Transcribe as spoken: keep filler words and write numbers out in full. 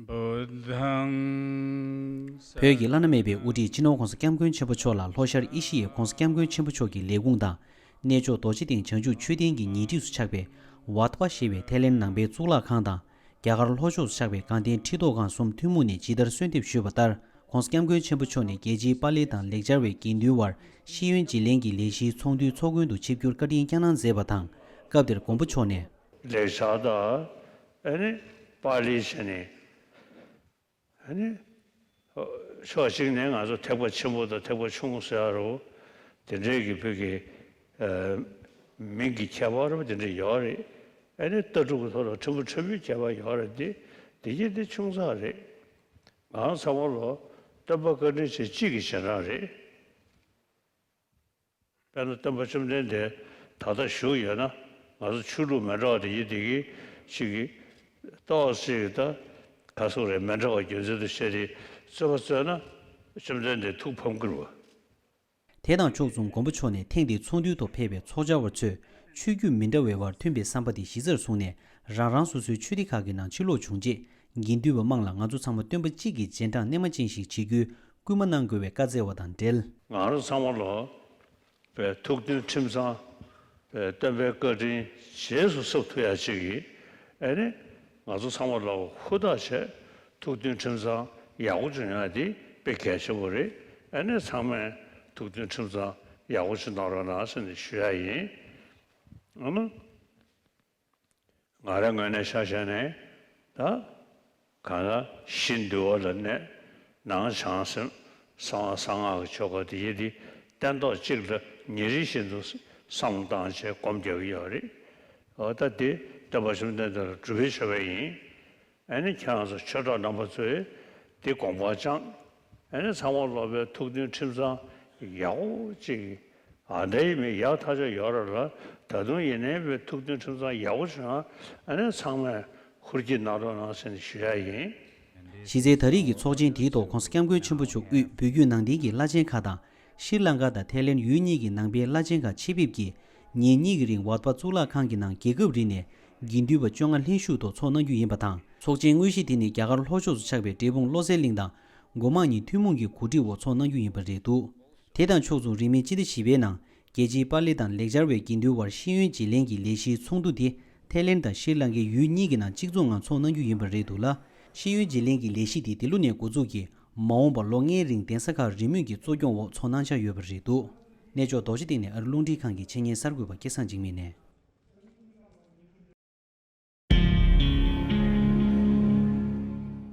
བོད་ཀྱི་བླ་ན་མེད་པའི་དབུ་ཁྲིད་སྤྱི་ནོར་༧གོང་ས་༧སྐྱབས་མགོན་ཆེན་པོ་མཆོག་ལ་ལྷོ་ཤར་ཨེ་ཤི་ཡའི་༧གོང་ས་༧སྐྱབས་མགོན་ཆེན་པོ་མཆོག་གི་ལས་ཁུངས་དང་། གནས་མཆོག་རྡོ་རྗེ་གདན་བྱང་ཆུབ་མཆོད་རྟེན་གྱི་ཉེ་འཁྲིས་སུ་ཆགས་པའི་ཝཱ་ཏཔ་ཞེས་པའི་ཐའི་ལེན་ནང་པའི་གཙུག་ལག་ཁང་དང་། རྒྱ་གར་ལྷོ་ཕྱོགས་སུ་ཆགས་པའི་དགའ་ལྡན་ཁྲི་ཐོག་ཁང་གསུམ་ཐུན་མོང་ནས་ཇི་ལྟར་གསོལ་འདེབས་ཞུས་པ་ལྟར། ༧གོང་ས་༧སྐྱབས་མགོན་ཆེན་པོ་མཆོག་ནས་རྒྱལ་སྤྱིའི་པཱ་ལི་དང་ལེགས་སྦྱར་བའི་དགེ་འདུན་དབར་ཤེས་ཡོན་བརྗེ་ལེན་གྱི་ལས་གཞིའི་ཚོགས་འདུའི་ཚོགས་མགོན་དུ་ཆིབས་བསྒྱུར་བཀའ་དྲིན་བསྐྱངས་གནང་མཛད་པ་དང་། སྐབས་དེར་མགོན་པོ་མཆོག་ནས། ལེགས་སྦྱར་དང་ཨ་ནི་པཱ་ལི་བྱས་ནས་ཨ་ནི་ཕྱོགས་གཅིག་ནས་ང་ཚོ་ཐེག་པ་ཆེན་པོ་དང་ཐེག་པ་ཆུང་ངུ་ཟེར་ཡ་རོ། དེ་འདྲའི་གི་བོད་ཀྱི་ཨ་མིང་གི་ཁྱད་པར་རོ་དེ་འདྲ་ཡོད་རེད། ཨ་ནི་ལྟ་གྲུབ་ཀྱི་ཐོག་ལ་ཕྲན་བུ་ཕྲན་བུའི་ཁྱད་པར་ཡོད་རེད་དེ། དེ་གྱིས་དེ་ཆུང་ཙག་རེད། ང་རང་ཚང་མ་ལོ་སྟོན་པ་བཀའ་དྲིན་ཆེ་གཅིག་གི་རྗེས་འབྲང་རེད། དཔེར་ན་སྟོན་པ་བཅོམ་ལྡན་འདས་ད་ལྟ་བཞུགས་ཡོད་ན་ང་ཚོ་ཆོས་ལུགས་མི་འདྲ་བ་དེ་ཡི་དེ་གི་ཅིག་གི་ཏོག་ཙམ་ད་ག་སོག་རེད་མི་འདྲ་བ་རྒྱུ་མཚན་དུ་བཤད་དེ་རྩོད་པ་རྩོད་ན་བཅོམ་ལྡན་འདས་ཐུགས་ཕམ་གྱི་རེད་བ། དེ་དང་ཕྱོགས་མཚུངས་མགོན་པོ་མཆོག་ནས་ཐེངས་འདིའི་ཚོགས་འདུའི་ཐོག་ཕེབས་པའི་ཚོགས་བཅར་བ་ཚོས་ཆོས་བརྒྱུད་མི་འདྲ་བའི་དབར་མཐུན་པའི་བསམ་པ་དེ་གཞི་རྩར་བཟུང་ནས་རང་རང་སོ་སོའི་ཆོས་སྡེ་ཁག་གི་ནང་ཕྱིར་ལོག་བྱུང་རྗེས་དགེ་འདུན་པ་དམངས་ལ་ང་ཚོ་ཚང་མ་སྟོན་པ་གཅིག་གི་རྗེས་འབྲང་རྣལ་མ་ཅན་ཞིག་བྱེད་རྒྱུའི་སྐུལ་མ་གནང་དགོས་པའི་བཀའ་སྩལ་བ་དང་འབྲེལ། ང་རང་ཚང་མ་ལོ་པའི་ཐུགས་མཐུན་ཁྲིམས་གཙང་པའི་སྟོན་པའི་བཀའ་དྲིན་རྗེས་སུ་གསབ་ཐུབ་ཡ་ཅིག་གིས་ཨ་ནི་ང་ཚོ་ཚང་མ་ལ་ཧུར་ཐག་བྱས་ཐུགས་མཐུན་ཁྲིམས་གཙང་ཡག་པོ་བྱུང་ཡ་དེ་དཔེ་གལ་ཆེན་པོ་རེད། ཨ་ནི་ཚང་མས་ཐུགས་མཐུན་ཁྲིམས་གཙང་ཡག་པོ་ཞིག་གནང་རོགས་གནང་ཟེར་ནས་ཞུ་ཡ་ཡིན། ཨ་ནི་ང་རའི་ངོས་ནས་ཆ་བཞག་ནས་ད་གང་ལ་གཞི་འདུལ་བ་ལ་གནས་ནང་བྱང་སེམས་གསང་བ་གསང་སྔགས་ཀྱི་ཆོ་ག་དེ་ཡི་དེ་སྟན་ཐོག་གཅིག་ལ་ཉིན་རེ་བཞིན་དུ་བསམ་བློ་བཏང་བྱས་སྒོམ་རྒྱག་གི་ཡོད་རེད། འོ་ད་དེ་སྟོན་པ་བཅོམ་ལྡན་འདས་ལ་སྒྲུབ་པའི་མཆོད་པ་ཡིན། ཨ་ནི་ཁྱེད་རང་ཚོ་ཆོས་གྲོགས་རྣམ་པ་ཚོས་དེ་དགོངས་པ་བཅངས། ཨ་ནི་ཚང་མ་ལོ་པའི་ཐུགས་མཐུན་ཁྲིམས་གཙང་ཡག་པོ་ཅིག་ཨ་འདྲ་ཡི་མི་ཡག་ཐག་ཆོད་ཡོད་རེད་ལ། ད་དུང་ཡིན་ནའི་པའི་ཐུགས་མཐུན་ཁྲིམས་གཙང་ཡག་པོ་བྱུང་ཨ་ནི་ཚང་མས་ཧུར་གྱིས་གནང་རོགས་གནང་ཟེར་ནས་ཞུ་ཡ་ཡིན། གཞི་རྩའི་ད་རེས་ཀྱི་ཚོགས་ཆེན་དེའི་ཐོག་༧གོང་ས་༧སྐྱབས་མགོན་ཆེན་པོ་མཆོག་དབུས་བོད་བརྒྱུད་ནང་བསྟན་གྱི་བླ་ཆེན་ཁག་དང་། ཤྲི་ལང་ཀ་དང་ཐའི་ལེན་ཡུལ་གཉིས་ཀྱི་ནང་པའི་བླ་ཆེན་ཁག་ཆེད་ཕེབས་ཀྱིས་ཉིན་གཉིས་ཀྱི་རིང་ཝཱ་ཏཔ་གཙུག་ལག་ཁང་གི་ནང་རྒྱལ་ཁབ་རིམ་ནས་དགེ་འདུན་པ་བཅོ་ལྔ་ལྷན་ཞུགས་ཐོག་ཚོགས་གནང་རྒྱུ་ཡིན་པ་དང་། ཚོགས་ཆེན་དངོས་གཞི་དེ་ནི་རྒྱ་གར་ལྷོ་ཕྱོགས་སུ་ཆགས་པའི་འབྲས་སྤུངས་བློ་གསལ་གླིང་དང་སྒོ་མང་གཉིས་ཐུན་མོང་གི་གོ་སྒྲིག་འོག་ཚོགས་གནང་རྒྱུ་ཡིན་པ་རེད་འདུག་དེ་དང་ཕྱོགས་མཚུངས་རིང་མིན་སྤྱི་ཟླ་བཞི་པའི་ནང་རྒྱལ་སྤྱིའི་པཱ་ལི་དང་ལེགས་སྦྱར་བའི་དགེ་འདུན་དབར་ཤེས་ཡོན་བརྗེ་ལེན་གྱི་ལས་གཞིའི་ཚོགས་འདུ་དེ་ཐའི་ལེན་དང་ཤྲི་ལང་ཀའི་ཡུལ་གཉིས་ཀྱི་ནང་གཅིག་མཚུངས་ངང་ཚོགས་གནང་རྒྱུ་ཡིན་པ་རེད་འདུག་ལ། ཤེས་ཡོན་བརྗེ་ལེན་གྱི་ལས་གཞི་དེ་འདི་ལོ་ནས་འགོ་འཛུགས་ཀྱིས་མ་འོངས་པར་ལོ་ལྔའི་རིང་གདན་ས་ཁག་རེས་མོས་ཀྱིས་གཙོ་སྐྱོང་འོག་ཚོགས་གནང་འཆར་ཡོད་པ་རེད་འདུག་གནས་མཆོག་རྡོ་རྗེ་གདན་ནས་ཨ་རི་རླུང་འཕྲིན་ཁང་གི་ཆེད་གཉེར་གསར་འགོད་པ་སྐལ་བཟང་འཇིགས་མེད་ནས།